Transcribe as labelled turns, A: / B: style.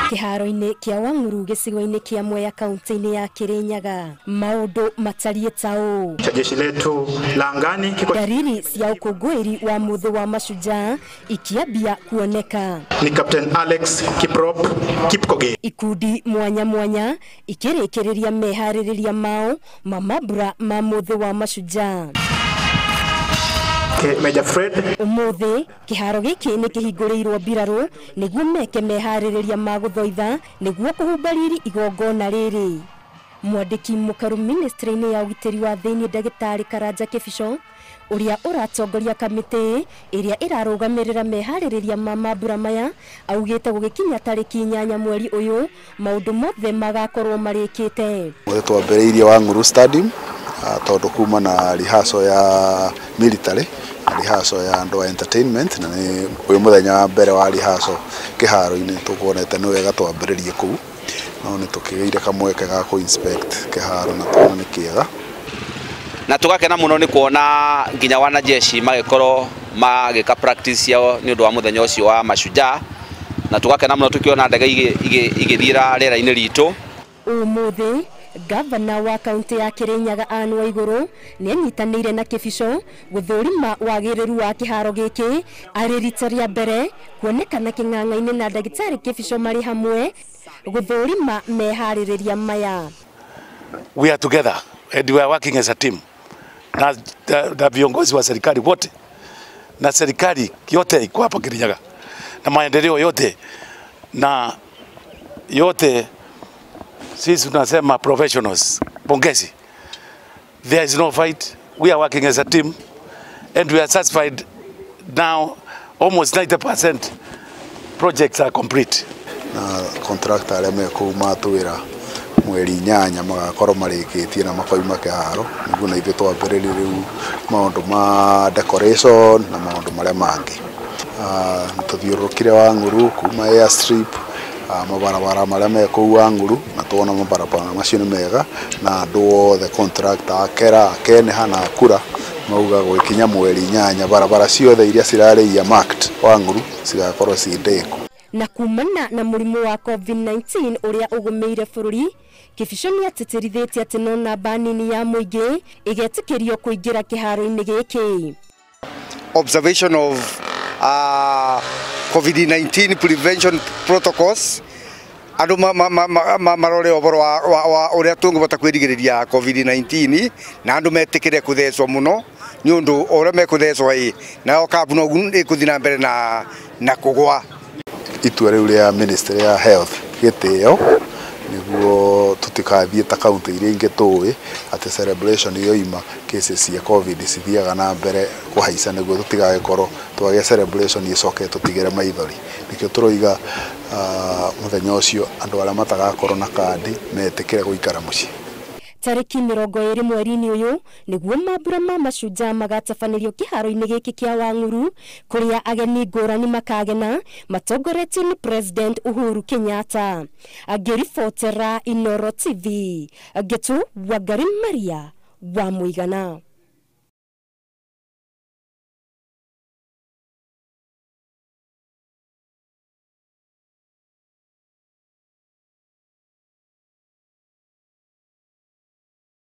A: Kĩharo-inĩ kĩa Wang'uru gĩcigo-inĩ kĩa Mwea kaunti-inĩ ya Kirinyaga maũndũ matariĩ ta ũũ.
B: Jeshi letu la angani kiko
A: Dalili cia ũkũngũĩri wa mũthĩ wa mashujaa ikiambia kuoneka.
B: Ni Captain Alex Kiprop Kipkoge.
A: Ikundi mwanya mwanya ikĩrĩkĩrĩria meharĩrĩria mao ma mambura ma mũthĩ wa mashujaa.
B: Major Fred.
A: Ũmũthĩ kĩharo gĩkĩ nĩ kĩhingũrĩirwo mbirarũ nĩguo meke meharĩrĩria ma gũthoitha nĩguo kũhumba riri igongona rĩrĩ. Mwandĩki mũkaru ministry-inĩ ya ũgitĩri wa thĩinĩ ndagĩtarĩ Karanja Kĩbico ũrĩa ũratongoria kamĩtĩ ĩrĩa ĩrarũgamĩrĩra meharĩrĩria ma mambura maya augĩte gũgĩkinya tarĩki 8 mweri ũyũ maũndũ mothe magakorwo marĩkĩte.
C: Mũthĩ twambĩrĩirie Wang'uru Stadium tondũ kuma na rehearsal ya military na rehearsal ya andũ a entertainment na nĩ ũyũ mũthenya wa mbere wa rehearsal kĩharo-inĩ tũkuonete nĩ wega twambĩrĩrie kũu no nĩ tũkĩgĩire kamweke ga kũ inspect kĩharo na tuona nĩ kĩega.
D: Na tũgakena mũno nĩ kuona nginya wanajeshi magĩkorwo magĩka practice ciao nĩ ũndũ wa mũthenya ũcio wa mashujaa na tũgakena mũno tũkĩona ndege igĩthiĩra rĩera-inĩ ritũ.
A: Ũmũthĩ gavana wa kaunti ya Kirinyaga Anne Waiguru nĩ anyitanĩire na Kĩbico gũthũrima wagĩrĩru wa kĩharo gĩkĩ arĩ rita rĩa mbere kuonekana kĩng'ang'a-inĩ na ndagĩtarĩ Kĩbico marĩ hamwe gũthũrima meharĩrĩria maya.
E: We are together and we are working as a team na viongozi wa serikali wote na serikali yote iko hapa Kirinyaga na maendeleo yote na yote sisi tunasema professionals, pongezi. There is no fight. We are working as a team and we are satisfied now. Almost 90% projects are complete.
C: Na contractor arĩa me kũu matwĩra mweri 8 magakorwo marĩkĩtie na makoima kĩharo nĩguo na ithuĩ twambĩrĩrie rĩu maũndũ ma decoration na maũndũ marĩa mangĩ. Nĩtũthiũrũrũkire Wang'uru kuma airstrip mabarabara marĩa me kũu Wang'uru na tuona mabarabara macio nĩ mega na andũ othe contractor akera akeneha na akura mauga gũgĩkinya mweri 8 barabara ciothe iria cirarĩ earmarked Wang'uru cigakorwo ciĩ ndĩku.
A: Na kumana na mũrimũ wa COVID-19 ũrĩa ũgũmĩire bũrũri Kĩbico nĩ atĩtĩrithĩtie atĩ no namba nini ya mũingĩ ĩgetĩkĩrio kũingĩra kĩharo-inĩ gĩkĩ.
F: Observation of COVID-19 prevention protocols andũ marore ũhoro wa ũrĩa tũngĩhota kwĩrigĩrĩria COVID-19 na andũ metĩkĩre kũthecwo mũno nĩ ũndũ ũrĩa mekũthecwo ĩ nayo kambuni ũguo ĩkũthiĩ na mbere na kũgwa.
C: Itua rĩu rĩa Ministry ya Health gĩtĩo nĩguo tũtikathiĩ ta kaunti iria ingĩ tũĩ atĩ celebration yoima cases cia COVID cithiaga na mbere kũhaica nĩguo tũtigagĩkorwo twagĩa celebration ĩcoke tũtigĩre maithori. Nĩkĩo tũroiga mũthenya ũcio andũ arĩa matagakorwo na kandi metĩkĩre gũikara mũciĩ.
A: Tarĩki 20 mweri-inĩ ũyũ nĩguo mambura ma mashujaa magatabanĩrio kĩharo-inĩ gĩkĩ kĩa Wang'uru kũrĩa ageni ngũrani makagena matongoretio nĩ President Uhuru Kenyatta. Angĩribotera Inooro TV, Ngĩtu Wangari Maria wa Mũigana.